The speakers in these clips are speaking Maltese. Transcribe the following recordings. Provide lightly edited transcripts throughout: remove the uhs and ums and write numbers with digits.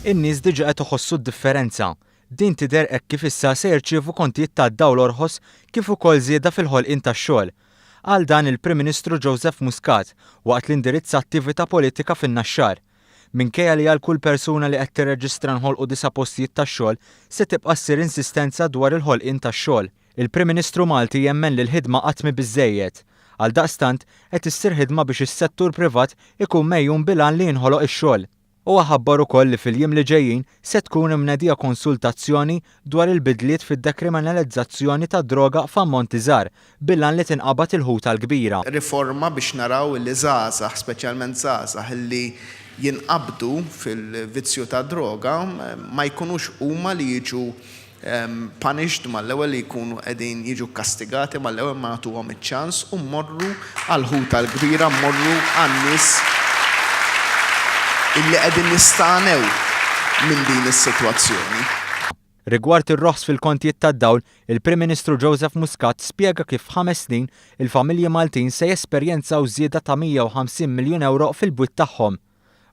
In-nies diġa qed iħossu d-differenza. Din tidher hekk kif issa se jirċievu kontijiet tad-dawl orħos kif ukoll żieda fil-ħolqien tax-xogħol. Qal dan il-Prim Ministru Joseph Muscat waqt li indirizza attività politika fin-Naxxar. Minkejja li għal kull persuna li qed tirreġistra nħolqu disa' postijiet tax-xogħol, se tibqa' ssir insistenza dwar il-ħolqien tax-xogħol. Il-Prim Ministru Malti jemmen li l-ħidma qatt mhi biżżejjed. Għaldaqstant, qed issir ħidma biex is-settur privat ikun megħjun bil-għan li jinħoloq ix-xogħol. Huwa ħabbar ukoll li fil-jiem li ġejjin se tkun imnedija konsultazzjoni dwar il-bidliet fid-dekriminalizzazzjoni tad-droga f'ammonti żgħar bil-għan li tinqabad il-ħuta l-kbira. Riforma biex naraw li żgħażagħ, speċjalment żgħażagħ li jinqabdu fil-vizzju tad-droga ma jkunux huma li jiġu punished mal-ewwel li jkunu qegħdin jiġu kkastigati mal-ewwel ma nagħtuhom iċ-ċans u mmorru għall-ħuta l-kbira, mmorru għan-nies illi qegħdin jistagħnew minn din is-sitwazzjoni. Rigward ir-roħs fil-kontijiet tad-dawl, il-Prim Ministru Joseph Muscat spjega kif f'ħames snin il-familji Maltin se jesperjenzaw żieda ta' 150 miljun ewro fil-bwiet tagħhom.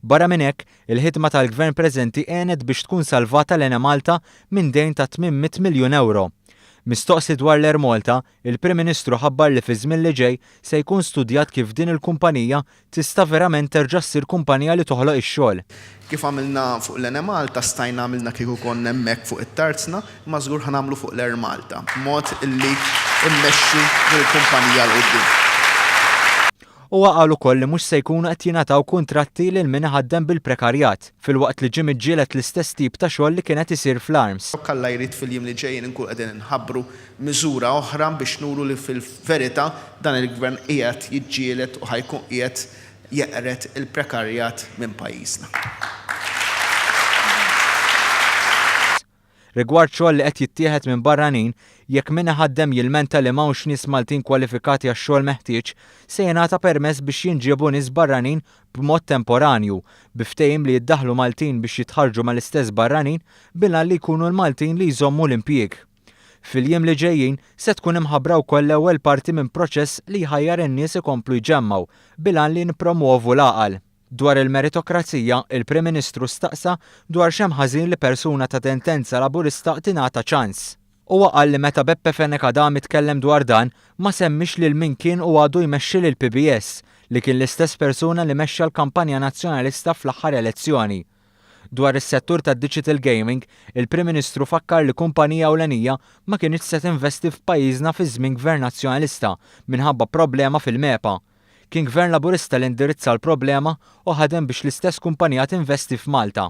Barra minn hekk, il-ħidma tal-Gvern preżenti għenet biex tkun salvata l-Enemalta minn dejn ta' 800 miljun ewro. Mistoqsi dwar l-Air Malta, il-Prim Ministru ħabbar li fiż-żmien li ġej se jkun studjat kif din il-kumpanija tista' verament terġa' ssir kumpanija li toħloq ix-xogħol. Kif għamilna fuq l-Enemalta stajna għamilna kieku konna hemmhekk fuq it-tarzna, imma żgur ħa nagħmlu fuq l-Air Malta, b'mod illi mmexxu din il-kumpanija 'l quddiem. Huwa qal ukoll li mhux se jkunu qed jingħataw kuntratti lil min iħaddem bil-prekarjat, filwaqt li ġie miġġieled l-istess tip ta' xogħol li kien qed isir fl-Arms. Jekk Alla jrid fil-jiem li ġejjin inkunu qegħdin inħabbru miżura oħra biex nuru li fil-verità dan il-Gvern qiegħed jiġġieled u ħa jkun qiegħed jeqred il-prekarjat minn pajjiżna. Rigward xogħol li qed jittieħed minn barranin, jekk min iħaddem jilmenta li m'hawnx nies Maltin kwalifikati għax-xogħol meħtieġ, se jingħata permess biex jinġiebu nies barranin b'mod temporanju, bi ftehim li jiddaħħlu Maltin biex jitħarrġu mal-istess barranin bil-għan li jkunu l-Maltin li jżommu l-impjieg. Fil-jiem li ġejjin se tkun imħabbra wkoll l-ewwel parti minn proċess li jħajjar in-nies ikomplu jġemmgħu bil-għan li nippromwovu l-għaqal. Dwar il-meritokrazija, il-Prim Ministru staqsa dwar x'hemm ħażin li persuna ta' tentenza Laburista tingħata ċans. Huwa qal li meta Beppe Fenech Adami tkellem dwar dan, ma semmiex lil min kien u għadu jmexxi lill-PBS, li kien l-istess persuna li mexxa l-kampanja Nazzjonalista fl-aħħar elezzjoni. Dwar is-settur tad-digital gaming, il-Prim Ministru fakkar li kumpanija ewlenija ma kinitx se tinvesti f'pajjiżna fi żmien Gvern Nazzjonalista minħabba problema fil-MEPA. Kien Gvern Laburista li indirizza l-problema u ħadem biex l-istess kumpanija tinvesti f'Malta.